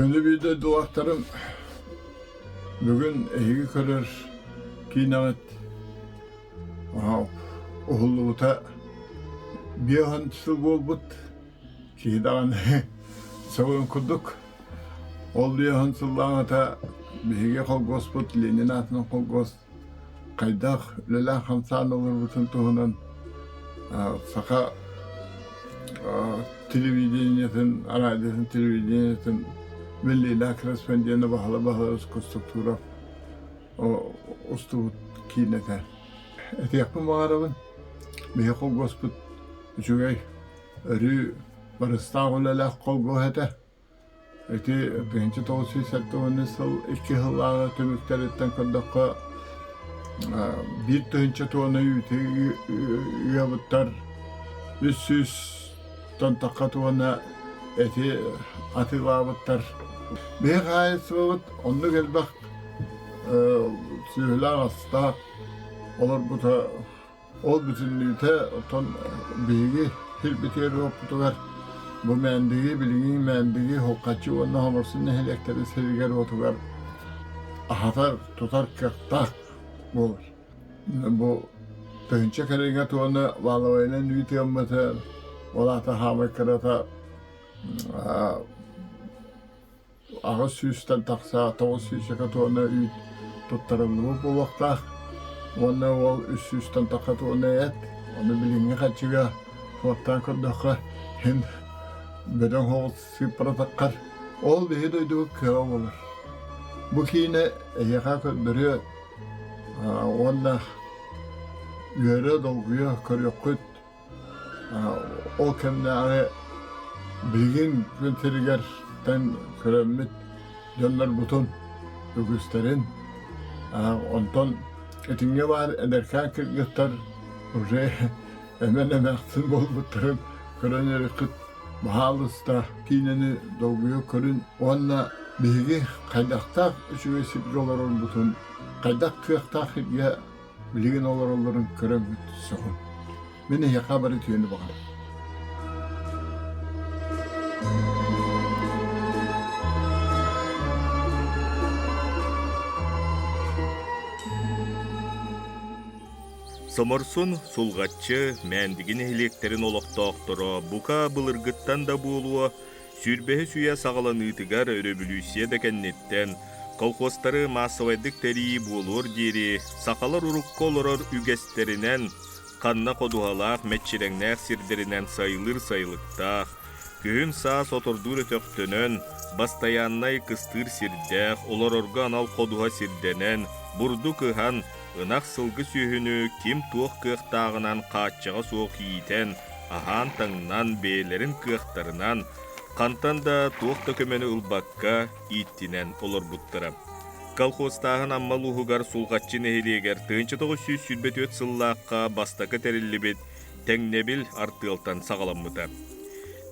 Күндү биир дойдулаахтарым, бүгүн эһиги көрөр киинэҕит уһуллубута биэһэн сыл буолбут киһи даҕаны сөҕүөн курдук. Ол биэһэн сыллааҕыта биһиги холкуоспут Ленин аатынан холкуос хайдах үлэлээн-хамсаан олорбутун туһунан саха телевидениетын, араадьыйатын телевидениетын биллиилээх корреспондена Баһылай Баһылайович Костотуров устубут киинэтэ. Этиэхпин баҕарабын, биһи холкуоспут үчүгэй, өрүү барыстаах үлэлээх холкуос этэ. Ити 1970 сыл икки сыллааҕы түмүктэриттэн көрдөххө, 1 000 туонна үүтү ыабыттар, 300-тан тахха туонна эти атыылаабыттар. Биһи хаһаайыстыбабыт оннук элбэх сүөһүлээх-астаах олорбута. Ол бүтүннүүтэ оттон биһиги сирбитигэр-уоппутугар бу Мээндиги, билиҥҥи Мээндиги, Хоххаччы уонна Хоморсун нэһилиэктэрин сиригэр-уотугар аһатар, тутар кыахтаах буолар. Бу тыһыынча кэриҥэ туонна валовайынан үүт ыаммыты, ол аата хаамай кырата Аҕыс сүүстэн тахса 900 туонна үүт туттарыллыбыт буолуохтаах уонна ол үс сүүстэн тахса туонна эт. Ону билиҥҥи харчыга суоттаан көрдөххө, иһин бөдөҥ соҕус сыыппаратаххар, ол биһи дойдубут кыаҕа буолар. Бу киинэ эһиэхэ көрдөрүө уонна үөрэ, долгуйа көрүөххүт. Ол кэмнээҕи билигин күн сиригэр тэҥ көрөммүт дьоннорбутун үгүстэрин, онтон итинҥэ баар эдэркээн кыргыттар уже эмэн эмээхсин буолбуттарын көрөн эрэххит, баһаалыста киинэни долгуйа көрүн уонна биһиги хайдахтаах үчүгэй сиргэ олорорбутун, хайдах кыахтаах сиргэ билигин олороллорун көрөммүт сөҕүм. Мин эһиэхэ бары үтүөнү баҕарабын. Соморсун, Сулҕаччы, Мээндиги нэһилиэктэрин олохтоохторо бука былыргыттан да буолуо, Сүүрбэһис үйэ саҕаланыытыгар өрөбүлүүссүйэ да кэнниттэн колхуостары маассабайдык тэрийии буолуор диэри сахалар урукку олорор үгэстэринэн ханна ходуһалаах, мэччирэҥнээх сирдэринэн сайылыыр сайылыктаах, күһүн-саас отордуур өтөхтөнөн, бастайааннай кыстыыр сирдээх, олорорго анал ходуһа сирдэнэн, бурдук ыһан, ынах-сылгы сүөһүнү ким-туох кыахтааҕынан хааччаҕа суох иитэн, аһаан-таҥнан, бэйэлэрин кыахтарынан, хантан да туох да көмөнү ылбакка ииттинэн олорбуттара. Колхозтааһын Амма улууһугар Сулҕаччы нэһилиэгэр 1924 сыллаахха бастакы тэриллибит Тэҥнэбил артыалтан саҕаламмыта.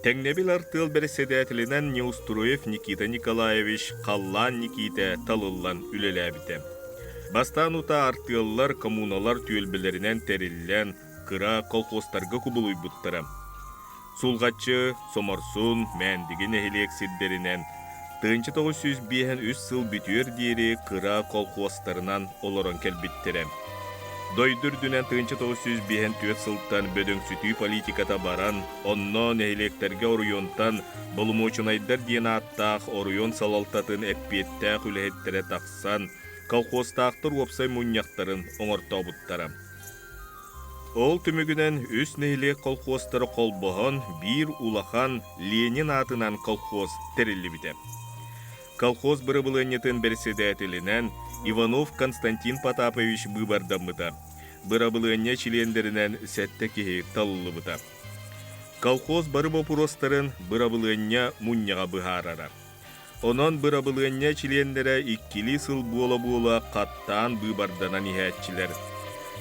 Тэҥнэбил артыал бэрэссэдээтэлинэн Неустроев Никита Николаевич Халлаан Никиитэ талыллан үлэлээбитэ. Бастаан утаа артыаллар коммуналар түөлбэлэринэн тэриллэн, кыра колхозтарга кубулуйбуттара. Сулҕаччы, Соморсун, Мээндиги нэһилиэк сирдэринэн 1953 сыл бүтүөр диэри кыра колхуостарынан олорон кэлбиттэрэ. Дойду үрдүнэн 1954 сылтан бөдөҥсүтүү политиката баран, онно нэһилиэктэргэ оройуонтан боломуочунайдар диэн ааттаах оройуон салалтатын эппиэттээх үлэһиттэрэ тахсан, колхозтаахтар уопсай мунньахтарын оҥортообуттара. Ол түмүгүнэн үс нэһилиэк колхуостара холбоһон биир улахан Ленин аатынан колхоз тэриллибитэ. Колхоз бырабылыанньатын бэрэссэдээтэлинэн Иванов Константин Потапович быыбардаммыта. Бырабылыанньа чилиэннэринэн сэттэ киһи талыллыбыта. Колхоз бары боппуруостарын бырабылыанньа мунньаҕа быһаарара. Онон бырабылыанньа чилиэннэрэ иккилии сыл буола-буола хаттаан быыбарданан иһээччилэр.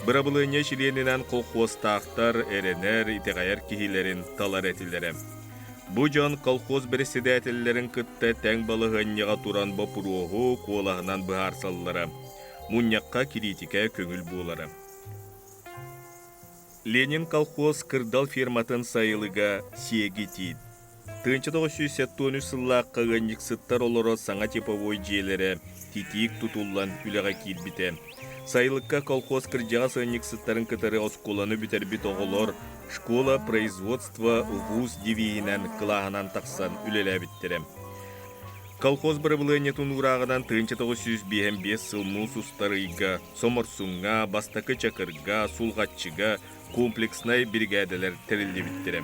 Бырабылыанньа чилиэнинэн колхуостаахтар эрэнэр, итэҕэйэр киһилэрин талар этилэрэ. Бу дьон колхоз бэрэссэдээтэллэрин кытта тэҥ балаһыанньаҕа туран боппуруоһу куолаһынан быһаарсаллара. Мунньахха кириитикэ көҥүл буолара. Ленин колхоз кырдал ферматын сайылыга Сиэги Тиит. 1973 сыллаахха ыанньыксыттар олорор саҥа типовой дьиэлэрэ титиик тутуллан үлэҕэ киирбитэ. Сайылыкка колхоз кырдьаҕас ыанньыксыттарын кытары оскуоланы бүтэрбит оҕолор «Школа производства ВУЗ» девиһинэн кылааһынан тахсан үлэлээбиттэрэ. Колхоз бырабылыанньатын уурааҕынан 1955 сыл муус устар ыйга Соморсуҥҥа, Бастакы Чакырга, Сулҕаччыга комплекснай биригээдэлэр тэриллибиттэрэ.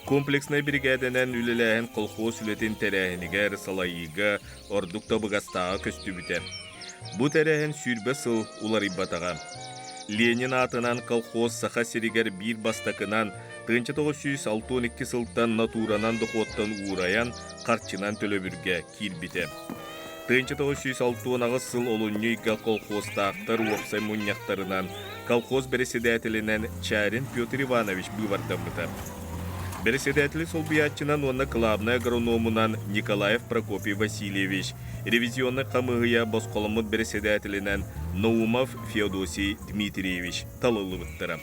Комплекснай биригээдэнэн үлэлээһин колхоз үлэтин тэрээһинигэр, салайыыга ордук табыгастааҕа көстүбүтэ. Бу тэрээһин 20 сыл уларыйбатаҕа. Ленин аатынан колхоз Саха сиригэр биир бастакынан 1962 сылтан натуранан дохуоттан уурайан, харчынан төлөбүргэ киирбитэ. 1968 сыл олунньу ыйга колхозтаахтар уопсай мунньахтарынан колхоз бэрэссэдээтэлинэн Чарин Петр Иванович быыбардаммыта. Бэрэссэдээтэли солбуйааччынан уонна кылаабынай агрономунан Николаев Прокопий Васильевич, ревизионнай хамыыһыйа босхоломмут бэрэссэдээтэлинэн Наумов Феодосий Дмитриевич талыллыбыттара.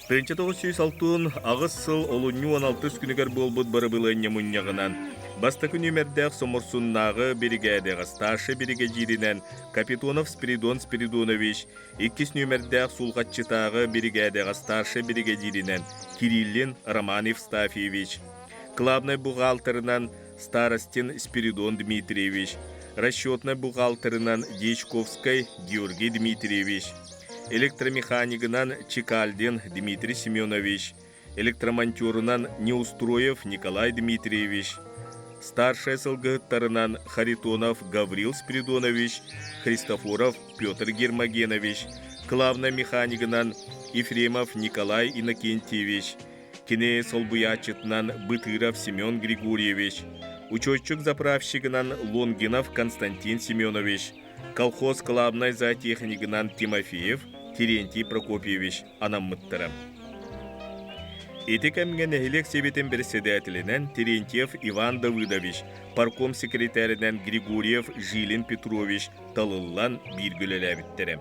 1968 сыл олунньу 16 күнүгэр буолбут бырабылыанньа мунньаҕынан бастакы нүөмэрдээх Соморсуннааҕы биригээдэҕэ старшай биригэдьииринэн Капитонов Спиридон Спиридонович, иккис нүөмэрдээх Сулҕаччытааҕы биригээдэҕэ старшай биригэдьииринэн Кириллин Роман Евстафьевич, кылаабынай бухгалтерынан Старостин Спиридон Дмитриевич, расчетнай бухгалтерынан Дьячковскай Георгий Дмитриевич, электромеханигынан Чекальдин Дмитрий Семенович, электромонтерунан Неустроев Николай Дмитриевич, старшай сылгыһыттарынан Харитонов Гаврил Спиридонович, Христофоров Петр Гермогенович, главнай механигынан Ефремов Николай Иннокентьевич, Кини солбуйааччытынан Бытыров Семен Григорьевич, учетчик-заправщигынан Лонгинов Константин Семенович, колхоз кылаабынай зоотехнигынан Тимофеев Терентий Прокопьевич анаммыттара. Ити кэмҥэ нэһилиэк сэбиэтин бэрэссэдээтэлинэн Терентьев Иван Давыдович, парком секретаринэн Григорьев Жилин Петрович талыллан бииргэ үлэлээбиттэрэ.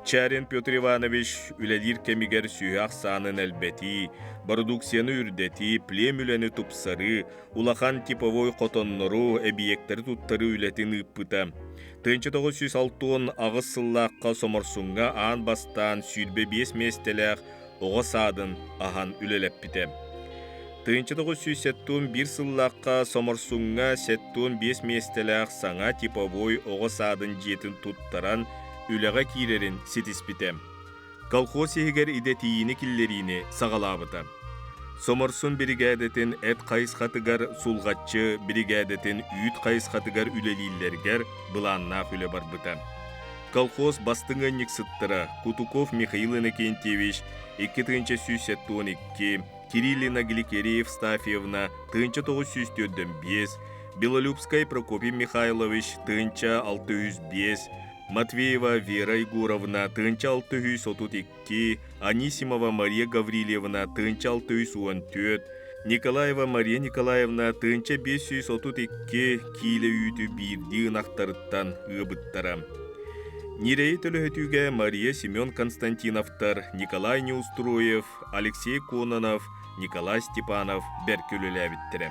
Чарин Петр Иванович үлэлиир кэмигэр сүһүөх ахсаанын элбэтии, бородууксуйаны үрдэтии, плем үлэни тупсарыы, улахан типовой хотоннору, эбийиэктэри туттарыы үлэтин ыыппыта. 1968 сыллаахха Соморсуҥҥа аан бастаан 25 миэстэлээх оҕо саадын аһан үлэлэппитэ. 1971 сыллаахха Соморсуҥҥа 75 миэстэлээх саҥа типовой оҕо саадын дьиэтин туттаран үлэҕэ киирэрин ситиспитэ. Колхоз иһигэр идэтийиини киллэриини саҕалаабыта. Соморсун биригээдэтин эт хайысхатыгар Сулҕаччы биригээдэтин үүт хайысхатыгар үлэлииллэригэр былааннаах үлэ барбыта. Колхоз бастыҥ ыанньыксыттара Кутуков Михаил Иннокентьевич 2172, Кириллина Гликерия Евстафьевна 1945, Белолюбскай Прокопий Михайлович 1605, Матвеева Вера Егоровна 1632, Анисимова Мария Гаврильевна 1614, Николаева Мария Николаевна 1532 киилэ үүтү биирдии ынахтарыттан ыабыттара. Ньирэйи төлөһөтүүгэ Мария Семен Константиновтар, Николай Неустроев, Алексей Кононов, Николай Степанов бэркэ үлэлээбиттэрэ.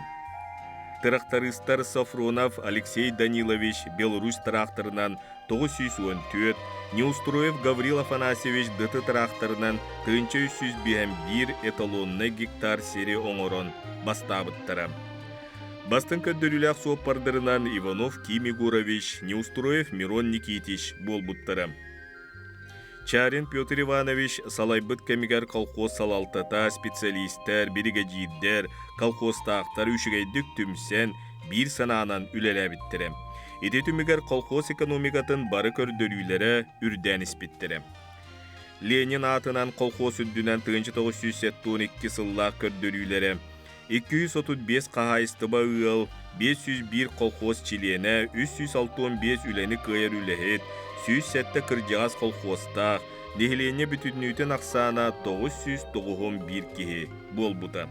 Тырахтарыыстар Софронов Алексей Данилович Беларусь тыраахтарынан 914, Неустроев Гаврил Афанасьевич ДТ тыраахтарынан 1351 эталоннай гектар сири оҥорон бастаабыттара. Бастыҥ көрдөрүүлээх суоппардарынан Иванов Ким Егорович, Неустроев Мирон Никитич буолбуттара. Чарин Петр Иванович салайбыт кэмигэр колхоз салалтата, специалистэр, биригэдьиирдэр, колхозтаахтар үчүгэйдик түмсэн, биир санаанан үлэлээбиттэрэ. Ити түмүгэр колхоз экономикатын бары көрдөрүүлэрэ үрдээн испиттэрэ. Ленин аатынан колхоз үрдүнэн 1972 сыллаах көрдөрүүлэрэ 235 хаһаайыстыба ыал, 501 колхоз чилиэнэ, 365 үлэни кыайар үлэһит, 107 кырдьаҕас колхозтаах, нэһилиэнньэ бүтүннүүтүн ахсаана 991 киһи буолбута.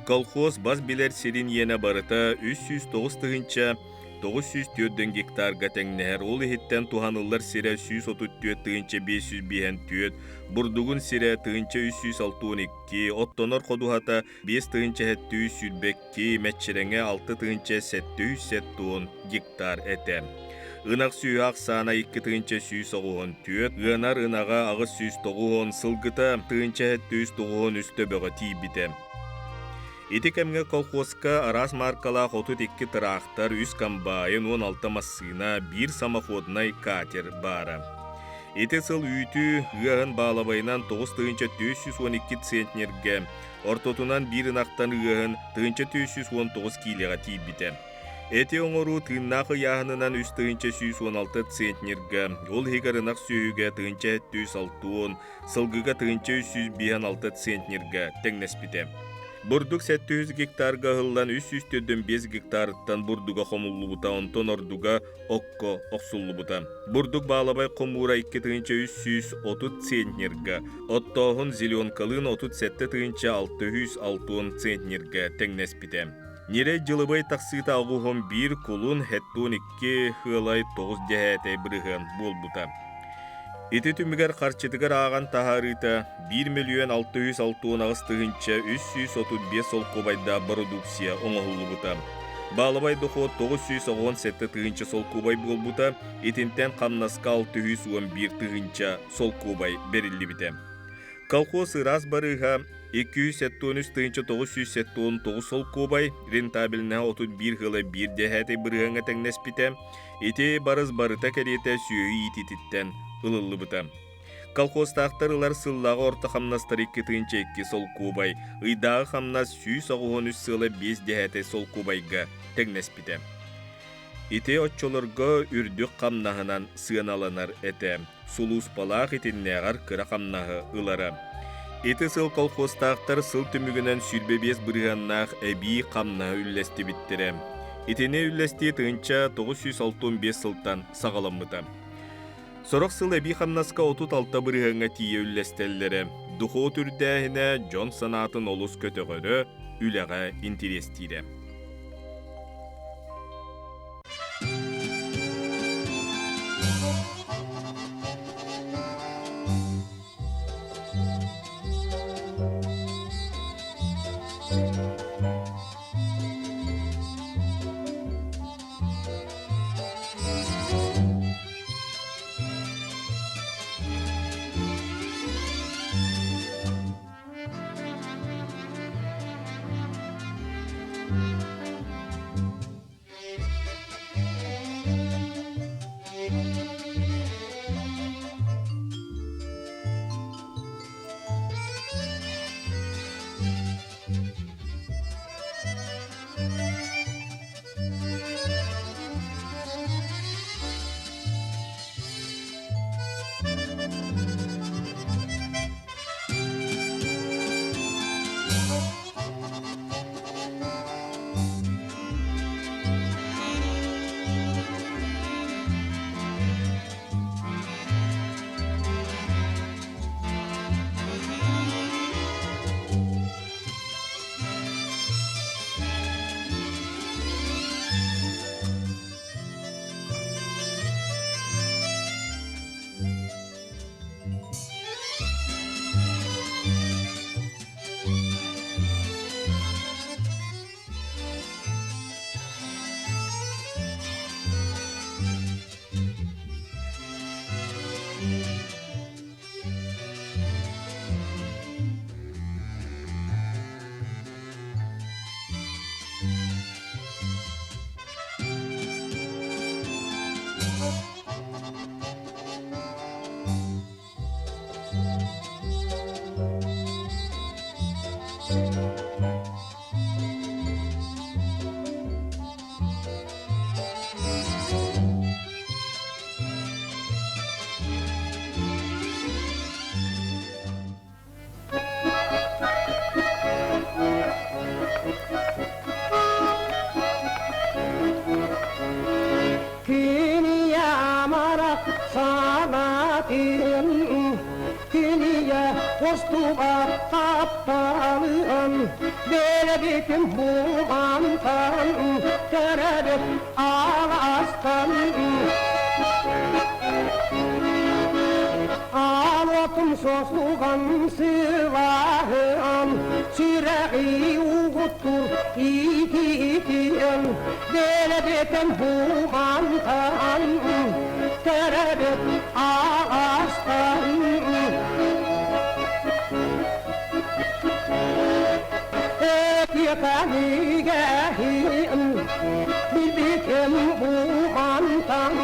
Колхоз бас билэр сирин иэнэ барыта 309 тыһыынча 904 гектарга тэҥнэһэр, ол иһиттэн туһаныллар сирэ 134 554, бурдугун сирэ 1362, оттонор ходуһата 5722, мэччирэҥэ 6770 гектар этэ. Ынах сүөһү ахсаана 2194, ыанар ынаҕа 890, сылгыта 1793 төбөҕө тиийбитэ. Ити кэмҥэ колхозка араас мааркалаах 32 тыраахтар, үс комбайн, 16 массыына, биир самоходнай катер баара. Ити сыл үүтү ыаһын баалабайынан 9412 центнергэ, ортотунан биир ынахтан ыаһын 1419 киилэҕэ тиийбитэ. Эти оҥоруу тыыннаах ыйааһынынан 3116 центнергэ, ол иһигэр ынах сүөһүгэ 1760, сылгыга 1356 центнергэ тэҥнэспитэ. Бурдук 700 гектарга ыһыллан 345 гектарыттан бурдуга хомуллубута, онтон ордуга окко охсуллубута. Бурдук баалабай хомуура 2330 центнергэ, оттооһун зеленкалыын 37 660 центнергэ тэҥнэспитэ. Ньирэй дьылыбай тахсыыта оҕуһун биир кулун хэттуун икки ыалай тоҕус дьэһээтэй бырыһыан буолбута. Ити түмүгэр харчытыгар ааҕан таһаарыыта 1 миллион 668 335 солкуобайдаах бородууксуйа оҥоһуллубута. Баалабай дохуот 917 тыһыынча солкуобай буолбута, итинтэн хамнаска 611 тыһыынча солкуобай бэриллибитэ. Колхоз ыраас барыыһа 273 тыһыынча 979 солкуобай, рентабельнаһа 31 ыла биир дэһээтэй бырыһыаҥҥа тэҥнэспитэ. Ити барыс барыта кэриэтэ сүөһү иитиититтэн ылыллыбыта. Колхозтаахтар ылар сыллааҕы орто хамнастар 2 2 солкуобай, ыйдааҕы хамнас 193 сыала 5 дэһээтэй солкуобайга тэҥнэспитэ. Ити оччолорго үрдүк хамнаһынан сыаналанар этэ, сулууспалаах итиннээҕэр кыра хамнаһы ылара. Ити сыл колхозтаахтар сыл түмүгүнэн 25 бырыһыаннаах эбии хамнаһы үллэстибиттэрэ. Итини үллэстии 1965 сылтан саҕаламмыта. Сорох сыл эбии хамнаска 36 бырыһыаҥҥа тиийэ үллэстэллэрэ. Духуот үрдээһинэ дьон санаатын олус көтөҕөрө, үлэҕэ интириэстиирэ. Костубат тапталын Бэрэбитин булгантан Төрөбүт аластан Аал отун сосуган сылаһын Сүрэҕи угуттур ититиэн Бэрэбитин булгантан Төрөбүт аластан Билбитим булгантан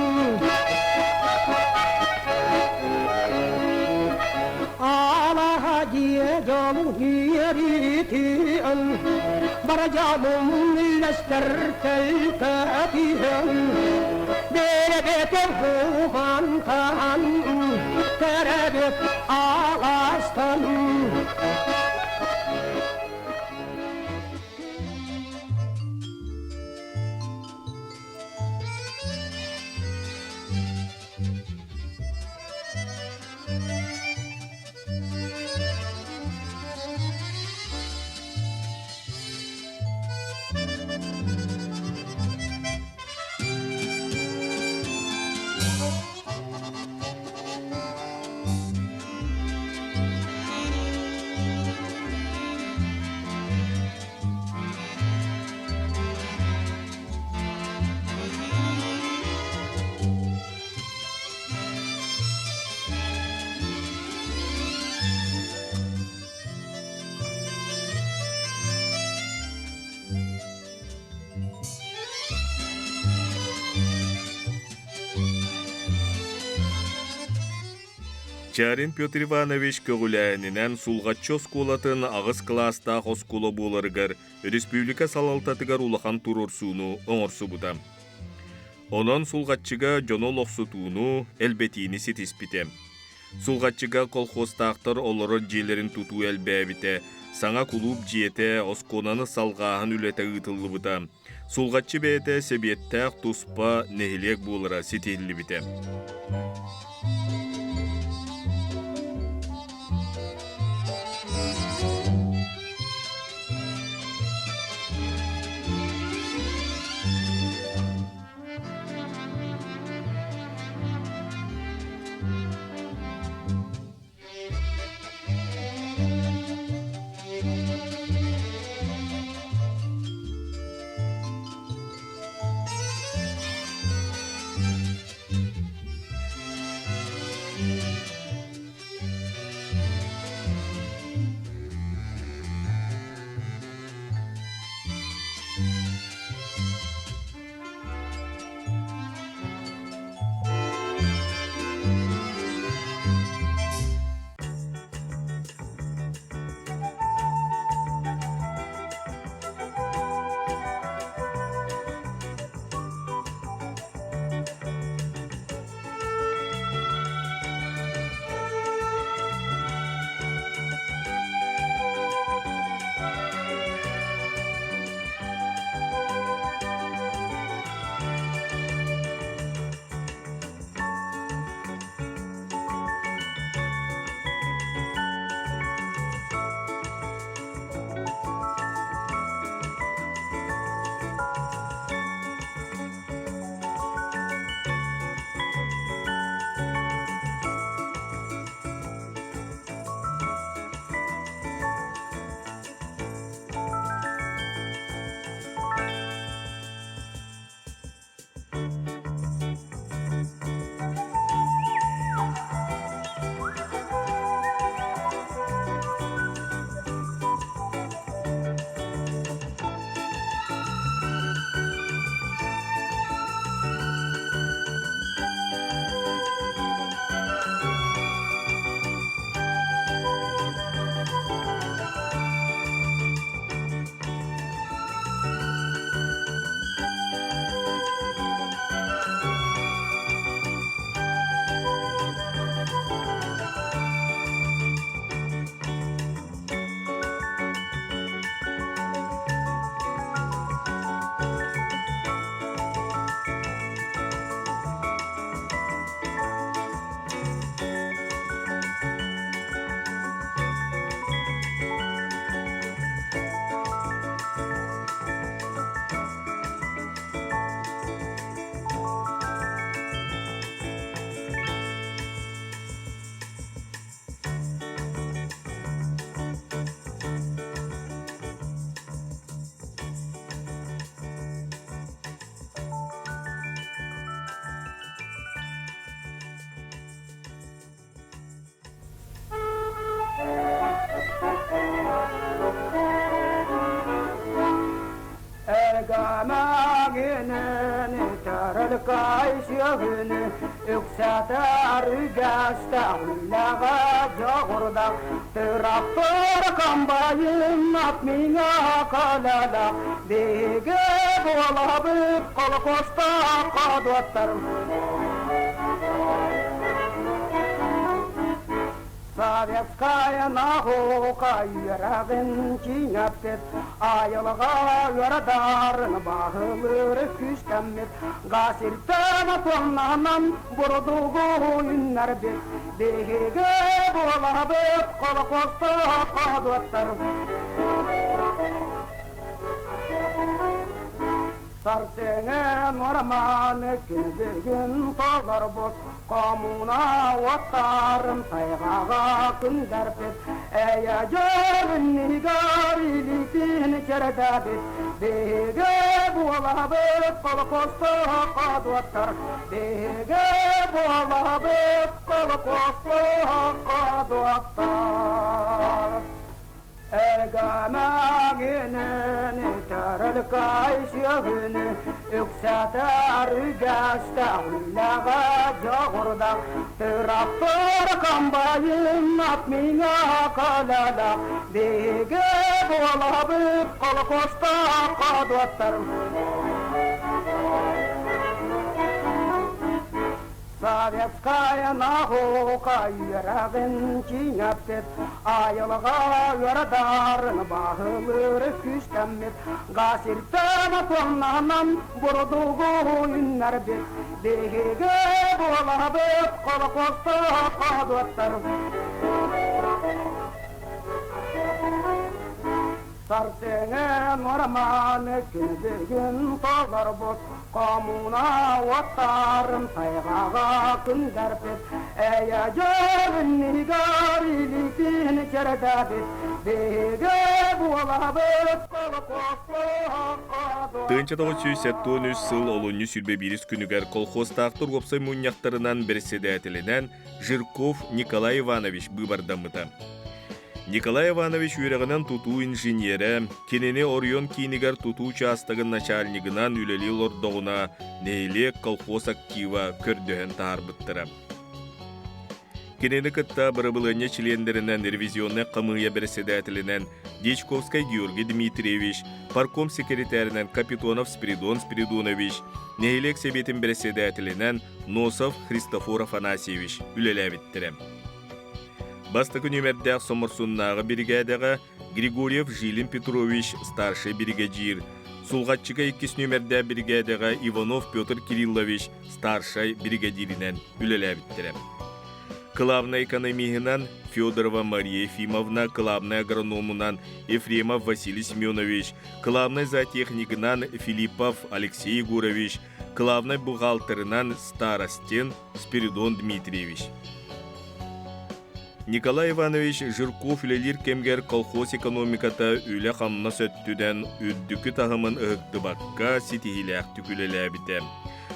Алаһа дьиэ дьолу үөрүүтүн Бара дьолум үллэстэр төлкөтүн Бэрэбэтэ булгантан Төрөбүт аластан. Чарин Петр Иванович көҕүлээһининэн Сулҕаччы оскуолатын аҕыс кылаастаах оскуола буоларыгар республика салалтатыгар улахан туруорсууну оҥорсубута. Онон Сулҕаччыга дьону олохсутууну, элбэтиини ситиспитэ. Сулҕаччыга колхозтаахтар олорор дьиэлэрин тутуу элбээбитэ, саҥа кулууп дьиэтэ, оскуоланы салҕааһын үлэтэ ыытыллыбыта. Сулҕаччы бэйэтэ сэбиэттээх туспа нэһилиэк буолара ситиһиллибитэ. Төрөлкөй сүөһүнү үксэтэр үгэстээх үлэҕэ дьоҕурдаах Тыраптар комбайын ат миҥэ көлөлөөх биһиги буолабыт холкуостаах ходуоттар. Советская наука үөрэҕин чиҥэппит, айылҕа үөрэдарын баһылыыр күүстэммит, газ-сиртэн туоннанан бурдугу үүннэрбит, биһиги буолабыт холкуостаах ходуоттар. Сарсыҥҥы нуорманы күн толорбут, коммуна уоттарын тайҕаҕа күндэрбит, эйэ дьөлүннүгэр илиитин чэрдэбит, биһиги буолабыт холкуостаах ходуоттар, биһиги буолабыт холкуостаах ходуоттар. Эргэмэҥинэн төрөлкөй сүөһүнү үксэтэр үгэстээх үлэҕэ дьоҕурдаах тыраптыр комбайын ат миҥэ көлөлөөх биһиги буолабыт холкуостаах ходуоттар. Советская наука үөрэҕин чиҥэппит, айылҕа үөрэдарын баһылыыр күүстэммит, газ-сиртэн туоннанан бурдугу үүннэрбит, биһиги буолабыт холкуостаах ходуоттар. Сарсыҥҥы нуорманы күн бүгүн толорбут, коммуна уоттарын тайҕаҕа күндэрбит, эйэ дьөлүннүгэр илиитин чэрдэбит, биһиги буолабыт 1973 сыл олунньу 21 күнүгэр колхозтаахтар уопсай мунньахтарынан бэрэссэдээтэлинэн Жирков Николай Иванович быыбардаммыта. Николай Иванович үөрэҕинэн тутуу инженерэ, кинини оройуон киинигэр тутуу учаастагын начальнигынан үлэлии олордоҕуна нэһилиэк колхоз актива көрдөһөн таһаарбыттара. Кинини кытта бырабылыанньа чилиэннэринэн ревизионнай хамыыһыйа бэрэссэдээтэлинэн Дьячковскай Георгий Дмитриевич, парком секретаринэн Капитонов Спиридон Спиридонович, нэһилиэк сэбиэтин бэрэссэдээтэлинэн Носов Христофор Афанасьевич үлэлээбиттэрэ. Бастакы нүөмэрдээх Соморсуннааҕы биригээдэҕэ Григорьев Жилин Петрович старшай биригэдьиир, Сулҕаччыга иккис нүөмэрдээх биригээдэҕэ Иванов Петр Кириллович старшай биригэдьииринэн үлэлээбиттэрэ. Кылаабынай экономиһынан Федорова Мария Ефимовна, кылаабынай агрономунан Ефремов Василий Семенович, кылаабынай зоотехнигынан Филиппов Алексей Егорович, кылаабынай бухгалтерынан Старостин Спиридон Дмитриевич. Николай Иванович Жирков үлэлиир кэмгэр колхоз экономиката үлэ-хамнас өттүнэн үрдүкү таһымын ыһыктыбакка ситиһиилээхтик үлэлээбитэ.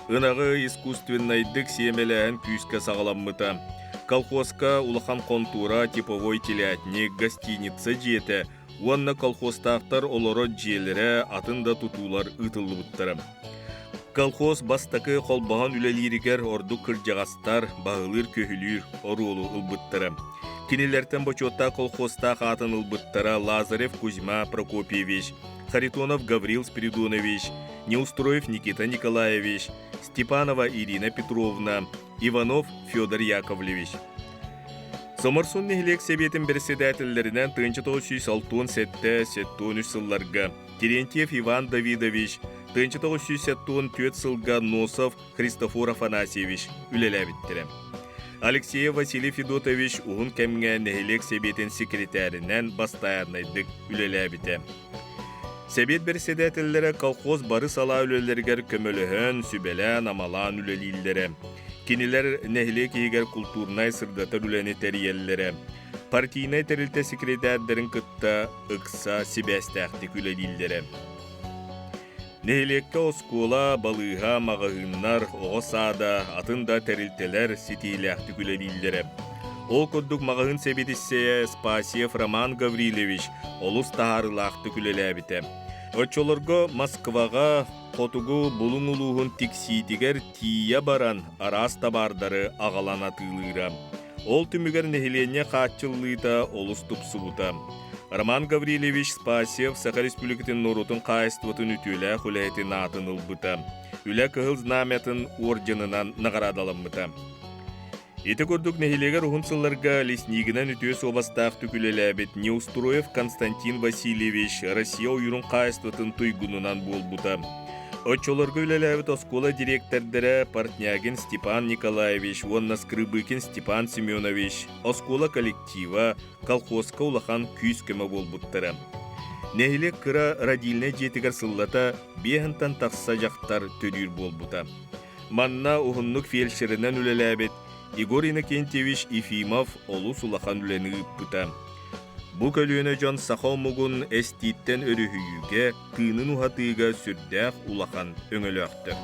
Ынаҕы искусственнайдык сиэмэлээһин күүскэ саҕаламмыта. Колхозка улахан хонтуура, типовой телятник, гостиница дьиэтэ уонна колхозтаахтар олорор дьиэлэрэ, атын да тутуулар ыытыллыбыттара. Колхоз бастакы холбоһон үлэлииригэр ордук кырдьаҕастар баһылыыр-көһүлүүр оруолу ылбыттара. Кинилэртэн бочуоттаах колхозтаах аатын ылбыттара Лазарев Кузьма Прокопьевич, Харитонов Гаврил Спиридонович, Неустроев Никита Николаевич, Степанова Ирина Петровна, Иванов Федор Яковлевич. Соморсун нэһилиэк сэбиэтин бэрэссэдээтэллэринэн 1967-73 сылларга Терентьев Иван Давидович, 1974 сылга Носов Христофор Афанасьевич үлэлээбиттэрэ. Алексеев Василий Федотович уһун кэмҥэ нэһилиэк сэбиэтин секретаринэн бастайааннайдык үлэлээбитэ. Сэбиэт бэрэссэдээтэллэрэ колхоз бары салаа үлэлэригэр көмөлөһөн, сүбэлээн-амалаан үлэлииллэрэ. Кинилэр нэһилиэк иһигэр култуурунай сырдатар үлэни тэрийэллэрэ. Партийнай тэрилтэ секретардарын кытта ыкса сибээстээхтик үлэлииллэрэ. Нэһилиэккэ оскуола, балыыһа, маҕаһыыннар, оҕо саада, атын да тэрилтэлэр ситиилээхтик үлэлииллэрэ. Ол курдук маҕаһыын сэбиэдиссэйэ Спасьев Роман Гаврильевич олус таһаарыылаахтык үлэлээбитэ. Оччолорго Москваҕа хотугу Булуҥ улууһун Тиксиитигэр тиийэ баран араас табаардары аҕалан атыылыыра. Ол түмүгэр нэһилиэнньэ хааччыллыыта олус тупсубута. Роман Гаврильевич Спасев Саха Республикатын норуотун хаһаайыстыбатын үтүөлээх үлэһитин аатын ылбыта. Үлэ Кыһыл Знамятын орденынан наҕараадаламмыта. Ити курдук нэһилиэгэр уһун сылларга леснигинэн үтүө суобастаахтык үлэлээбит Неустроев Константин Васильевич Россия ойуурун хаһаайыстыбатын туйгунунан буолбута. Оччолорго үлэлээбит оскуола дириэктэрдэрэ Портнягин Степан Николаевич уонна Скрыбыкин Степан Семенович оскуола коллектива колхозка улахан күүс-көмө буолбуттара. Нэһилиэк кыра родильнай дьиэтигэр сыллата биэһинтэн тахса дьахтар төрүүр буолбута. Манна уһуннук фельдшеринэн үлэлээбит Егор Иннокентьевич Ефимов олус улахан үлэни ыыппыта. Бу көлүөнэ дьон саха омугун эстииттэн өрүһүйүүгэ, тыынын уһатыыга сүрдээх улахан өҥөлөөхтөр.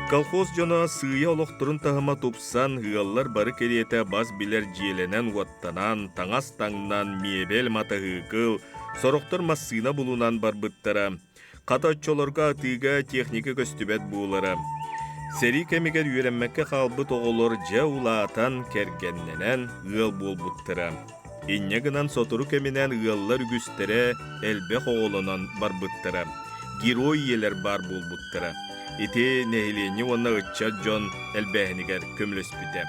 Колхоз дьоно сыыйа олохторун таһыма тупсан, ыаллар бары кэриэтэ бас билэр дьиэлэнэн-уоттанан, таҥас таҥнан, миэбэл, матаһыыкыл, сорохтор массыына булунан барбыттара. Хата оччолорго атыыга техника көстүбэт буолара. Сэрии кэмигэр үөрэммэккэ хаалбыт оҕолор дьэ улаатан, кэргэннэнэн ыал буолбуттара. Инньэ гынан сотору кэминэн ыаллар үгүстэрэ элбэх оҕолонон барбыттара. Герой ийэлэр баар буолбуттара. Ити нэһилиэнньэ уонна ыччат дьон элбээһинигэр көмөлөспүтэ.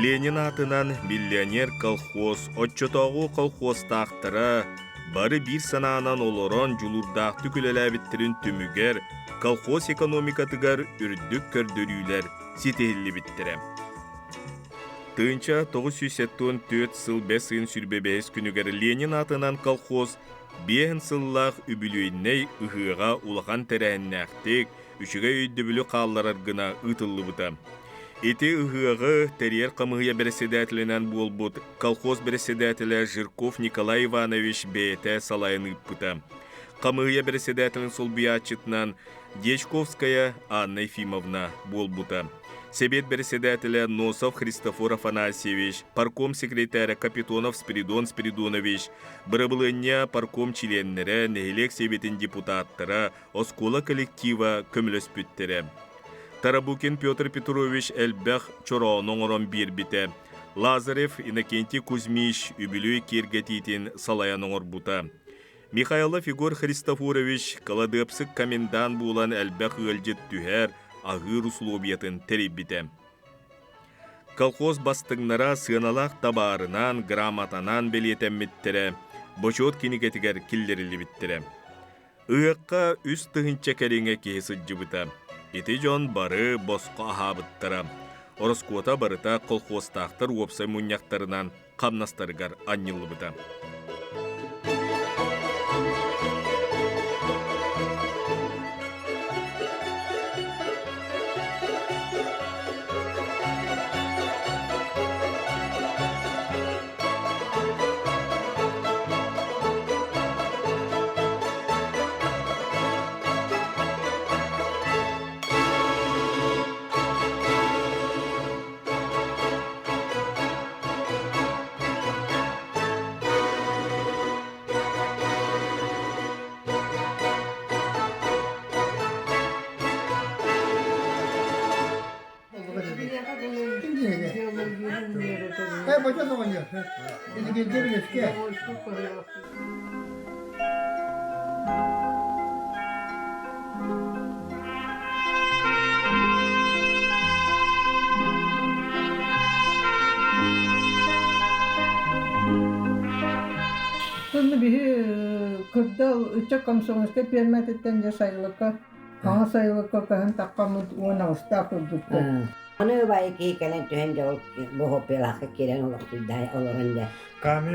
Ленин аатынан миллионер колхоз оччотооҕу колхозтаахтара бары биир санаанан олорон дьулуурдаахтык үлэлээбиттэрин түмүгэр колхоз экономикатыгар үрдүк көрдөрүүлэр ситиһиллибиттэрэ. 1974 сыл бэс ыйын 25 күнүгэр Ленин аатынан колхоз биэһин сыллаах үбүлүөйнэй ыһыаҕа улахан тэрээһиннээхтик, үчүгэй өйдөбүлү хаалларар гына ыытыллыбыта. Ити ыһыаҕы тэрийэр хамыыһыйа бэрэссэдээтэлинэн буолбут колхоз бэрэссэдээтэлэ Жирков Николай Иванович бэйэтэ салайан ыыппыта. Хамыыһыйа бэрэссэдээтэлин солбуйааччытынан Дьячковская Анна Ефимовна буолбута. Сэбиэт бэрэссэдээтэлэ Носов Христофор Афанасьевич, парком секретаря Капитонов Спиридон Спиридонович, бырабылыанньа парком чилиэннэрэ, нэһилиэк сэбиэтин депутаттара, оскуола коллектива көмөлөспүттэрэ. Тарабукин Петр Петрович элбэх чороону оҥорон биэрбитэ. Лазарев Иннокентий Кузьмич үбүлүөй киэргэтиитин салайан оҥорбута. Михайлов Егор Христофорович кыладыапсык комендант буолан элбэх ыалдьыт түһэр, аһыыр усулуобуйатын тэрийбитэ. Колхоз бастыҥнара сыаналаах табаарынан, грамотанан бэлиэтэммиттэрэ, бочуот кинигэтигэр киллэриллибиттэрэ. Ыһыахха 3000 кэриҥэ киһи сылдьыбыта. Ити дьон бары босхо аһаабыттара. Ороскуота барыта колхозтаахтар уопсай мунньахтарынан хамнастарыгар анньыллыбыта. Сонно биһи кырдал ыччат комсомольскай пиэрмэтиттэн дьэ сайылыкка хаҥас сайылыкка көһөн таххаммыт 18-таах курдуктар. Аны убайы киһи кэлэн түһэн дьэ ол бухопелаахха киирэн олохсуйда олорон дьэ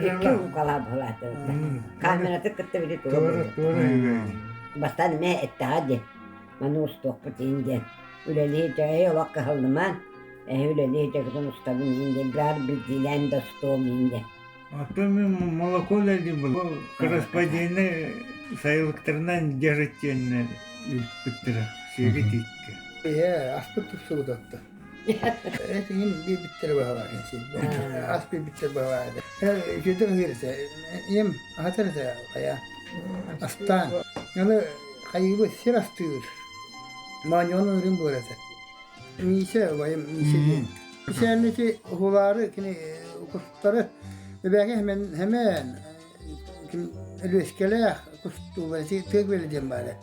икки укалаа буолаатыбыт. Камераты кытта били тура Бастаан эмиэ эттэҕэ дии маны устуохпут иһин диэн үлэлии дьэ олох кыһаллымаан эһи үлэлии дьэ устабын иһин диэн баар билдиилээн да устуом иһин диэн Оттон мин молоко үлэлиибин. Ол корреспонденты сайылыктарынан дьарыктиэннэр ыыппыттара сиэги тииккэ. Ээ, аспыт тупсубут отто. Этигин биэрбиттэрэ баһылаах ас биэрбиттэрэ баһылаах Үчүгэй ыһыыр этэ. Ийэм аһатар этэ хайа. Астаан. Аны хайыыбыт сир астыыр. Моонньоҕун ыырын буолар этэ. Миисэ убайым Миисэ диэн. Миисээннити уһулаары кини кустары эбээгэ хэмэн хэмээн ким Өлүөскэлээх кустуулар ити тыа күөлэ диэн баар этэ.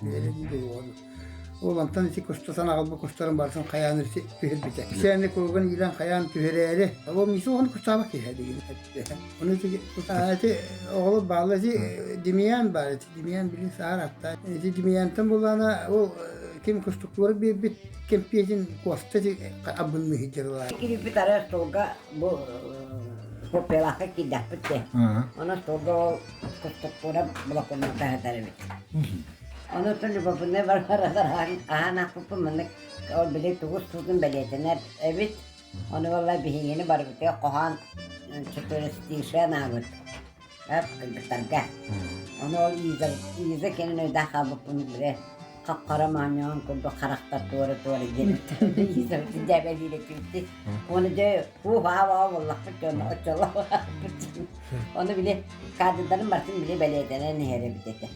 Ол онтон ити кустатан аҕалбыт кустарын барытын хайаан ити түһэрбитэ. Миисээнни кулугун иилэн хайаан түһэрээри. Ол Миисэ оҕону кустаабат киһи дигин эттэ. Ону ити ити оҕолор бааллар ити Демьян баар ити Демьян билин саар аттаан. Ити Демьянтан буллаана ол ким кустуктугар биэрбит кэмпиэтин Куоста абынныһы дьарылаа. Киирбит ара остуолга бу копиялаахха киирдэхпит де. Онон остуолга ол кустуктуура блокунан таһытар эбит. Ону любопытнай барарар аһаан аахпыппын маннык ол били тугу устуутун бэлиэтэнэр эбит. Ону буолла биһигини барыбытыгар хоһоон четверостишие анаабыт. Кыргыттарга. Ону ол Иза, Иза кэлин өйдөөх хаалбыппын билэ. Хап-хара моонньоҕон курдук харахтар туора-туора диэн дьээбэлиирэ түмтү. Оны дьэ уу-хаа буоллахпыт дьон оччолоохпут. Ону били кадрдарын барытын били бэлиэтэнэн иһэр эбит этэ.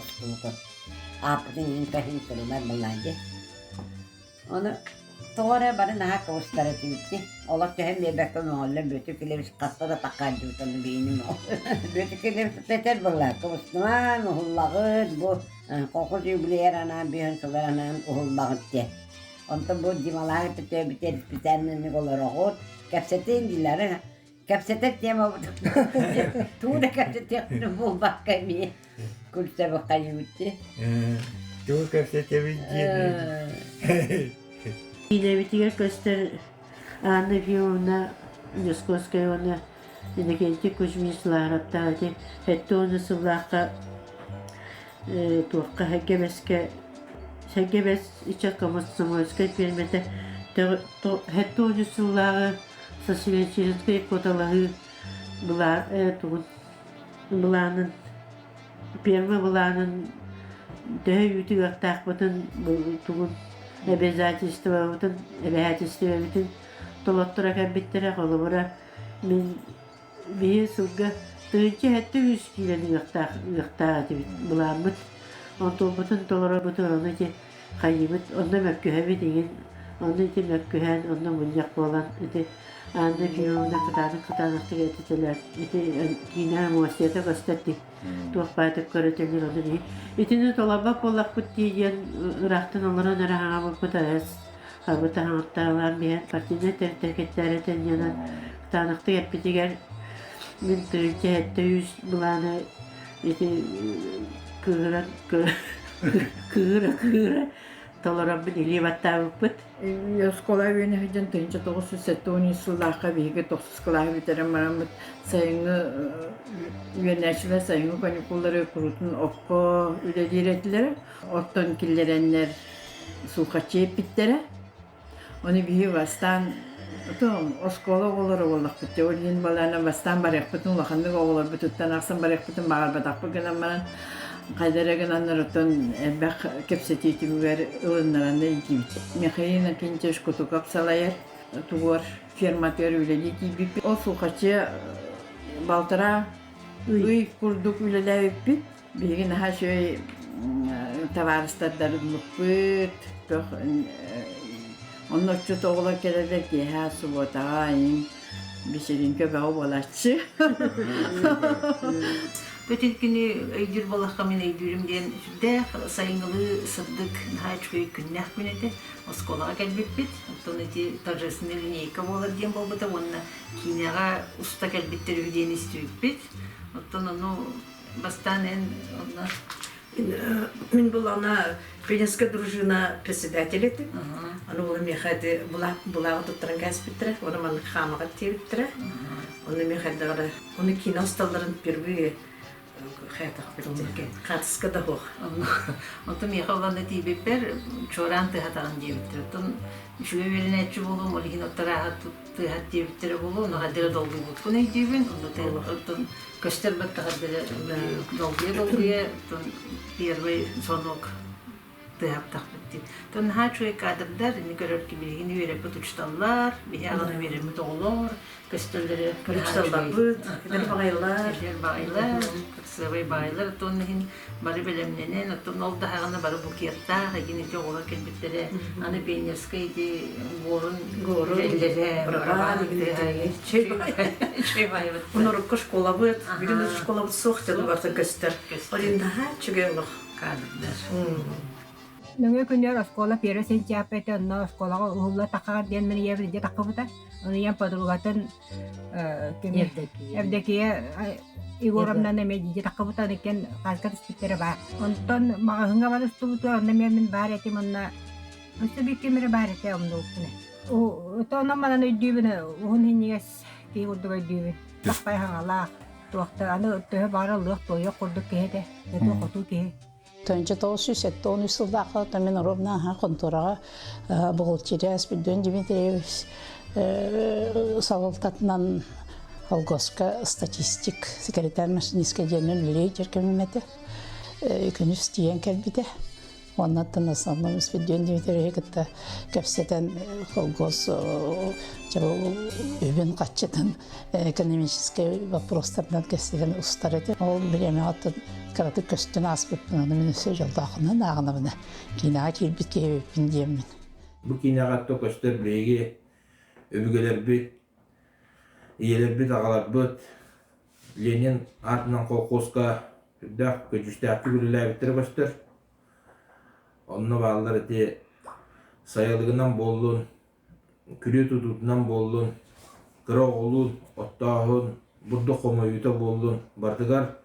Устубута. Ааппытын иһин каһин турунар буоллаан дьэ. Ону тоҕо эрэ бары наһаа кыбыстар этибит Олох түһэн биэрбэккэ мөҕөллөр Бүөтүр Килэбис хаста да таккаардыбыт ону биһини Бүөтүр Килэбис этэр буолла кыбыстымаан уһуллаҕыт бу колхоз юбилейар анаан биһэн сылар анаан уһуллаҕыт диэн. Онтон бу Дималаах эппитэ специальныйнык олороҕут кэпсэтин дииллэр кэпсэтэр темабыт тугу да кэпсэтиэхпин булбакка эмиэ күлсэбит хайыбыт дии. Тугу кэпсэтэбит диэн. Киинэбитигэр көстөр Анна Ефимовна Дьоскуоскай уонна Иннокентий Кузьмич Лаараптаах ити сэттэ уон сыллаахха туохха Сэргэ Сэргэ Бэс ыччат комсомольскай пиэрмэтэ 73 сыллааҕы социалистическай куоталаһыы тугун былаанын пиэрмэ былаанын төһө үүтү ыахтаахпытын тугун обязательствобытын эбэһээтистибэбитин толотторо кэлбиттэрэ холобура мин биһи сылга 1073 киилэни ыахтаах ыахтаах этибит былааммыт онтуолбутун толоробутун ону ити хайыыбыт онно мөккүһэбит игин онно ити мөккүһэн онно мунньах буолан ити Анна Ефимовна кытаанах кытаанахтык этитэлэр ити киинэ эмоцията көстөр дии туох баайтык көрөтөлөр ону биһи итини толорбот буоллахпыт дии диэн ыраахтан олорон эрэ хаҥабыппыт арас хабыта хаҥаттаалаан биһэн партийнай тэрилтэ тэнньэнэн кытаанахтык эппитигэр мин тыһыынча сэттэ үс былааны ити кыыһыран кыыһыра-кыыһыра толороммун илии баттаабыппыт. Оскуола үөнэ сылдьан 1973 сыллаахха биһиги тохсус кылааһы бүтэрэн бараммыт сайыҥҥы үөрэнээччилэр сайыҥҥы каникуллары куруутун окко үлэлиир этилэрэ. Оттон киллэрэннэр суухаччы эппиттэрэ. Ону биһи бастаан оскуола оҕолоро буоллахпыт дьэ ол иһин балаана бастаан барыахпытын улаханнык оҕолорбутуттан ахсан барыахпытын баҕарбатахпыт гынан баран хайда эрэ гынаннар оттон элбэх кэпсэтии түмүгэр ылыннараны илдьибит. Михаил Иннокентьевич Кутуков салайар тугуор ферматыгар үлэлии тиийбиппит. Ол Сухачы балтараа ый курдук үлэлээбиппит. Биһиги наһаа үчүгэй табаарыстардарбыппыт, онно отчут оҕолор кэлэллэр киэһэ субуотаҕа иҥ вечеринка бөҕө буолааччы. Бүтүн күнү өйдүүр буоллахха мин өйдүүрүм диэн сүрдээх сайыҥҥылыы сырдык наһаа үчүгэй күннээх күн этэ. Оскуолаҕа кэлбиппит. Оттон ити торжественная линейка буолар диэн буолбута уонна киинэҕэ уста кэлбиттэр үһү диэн истибиппит. Оттон ону Бастаан эн онно Мин булана пионерская дружина председатель этим. Аны була миэхэ ити булааҕы туттаран кээспиттэрэ, оны маннык хаамаҕа тиэбиттэрэ. Оны миэхэ элбэҕэ оны киинэ усталларын впервые хаатыска да суох. Онтон миэхэ уланна тиийбиппэр чуораан тыһатаҕын диэбиттэр. Оттон үчүгэй үөрэнээччи буолуом, ол иһин оттор тыаһат диэбиттэрэ буолуо, ону хайдара долгуйбуппун өйдүүбүн. Оттон көстөр баттаҕар долгуйа-долгуйа первый звонок тыаһаптахпыт дии. Тон наһаа үчүгэй кадрдар, ини көрөр билигин үөрэппит учуталлар, биһи аҕаны үөрэммит оҕолор, көстөллөрө Учуталларбыт, эдэр баҕайылар. Эдэр баҕайылар, кырсыабай баҕайылар, оттон иһин бары бэлэмнэнэн, оттон ол даһаҕына бары букеттаах, эгин ити оҕолор кэлбиттэрэ, аны пионерскай ити горун горун эллэрэ, барабан Онорукка школабыт, билин школабыт суох дьон барыта көстөр. Олин наһаа үчүгэй олох. Кадрдар. Нөҥүө күнүгэр оскуола первый сентябрь этэ, онно оскуолаҕа уһулла таххаҕар диэн мин ийэбин илдьэ таххыбыта. Ону ийэм подругатын Евдокия Егоровнаны эмиэ дьиэ таххыбыта, иккиэн хааска түспүттэрэ баар. Онтон маҕаһыыҥҥа баран устубутугар онно эмиэ мин баар этим уонна өссө биир ким эрэ баар этэ умнубуппун. Онон манан өйдүүбүн, уһун иһинньигэс киһи курдук өйдүүбүн. Лахпай хаҥалаах, туохта аны төһө баҕарар лыах-туойуох курдук киһи этэ, хотуу киһи. 1973 сыллаахха мен ровно аха контораҕа бухгалтерия Спиридон Дмитриевич салалтатынан Алгоска статистик секретарь машинистка диэннэн үлэлии дьэркэмим этэ. Күнүс тиийэн кэлбитэ. Оннаттан основном Спиридон Дмитриевиһи кытта кэпсэтэн колхоз үбүн хаччытын экономическай вопростарынан кэпсэтэн устар этэ. Ол бириэмэҕэ кыратык көстөн ааспыппын, аны мин өссө дьоллоохунан ааҕынабына киинэҕэ киирбит киһи диэммин. Бу киинэҕэ то көстөр биһиги өбүгэлэрбит, ийэлэрбит, аҕаларбыт Ленин аатынан колхозка үрдээх көдьүүстээхтик үлэлээбиттэрэ көстөр. Онно бааллар ити сайылыгынан буоллун, күрүө тутуутунан буоллун, кыра оҕолуун оттооһун, бурдук хомуйуута буоллун, барытыгар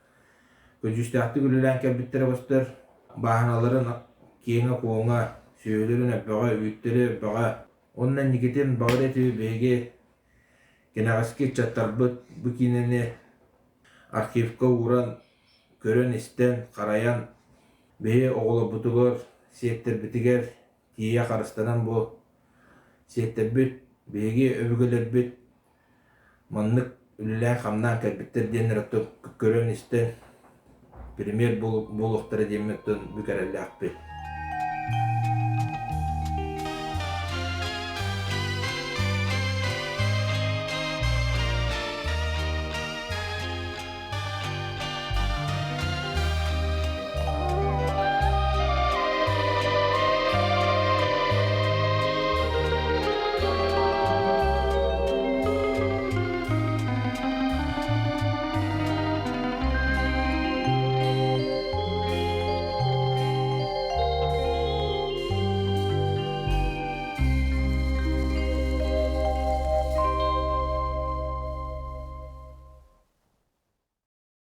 көдьүүстээхтик үлэлээн кэлбиттэрэ көстөр. Бааһыналарын киэҥэ-куоҥа, сүөһүлэрин элбэҕэ, үүттэрэ элбэҕэ. Онно инникитин баҕар этиби биһиги кэнэҕэски ыччаттарбыт бу киинэни архивка ууран, көрөн-истэн, харайан, биһи оҕолорбутугар, сиэттэрбитигэр тиийэ харыстанан бу сиэттэрбит, биһиги өбүгэлэрбит маннык үлэлээн-хамнаан кэлбиттэр диэн эрэ көрөн-истэн премьер буолуохтара диэммин оттон бүк эрэллээхпин.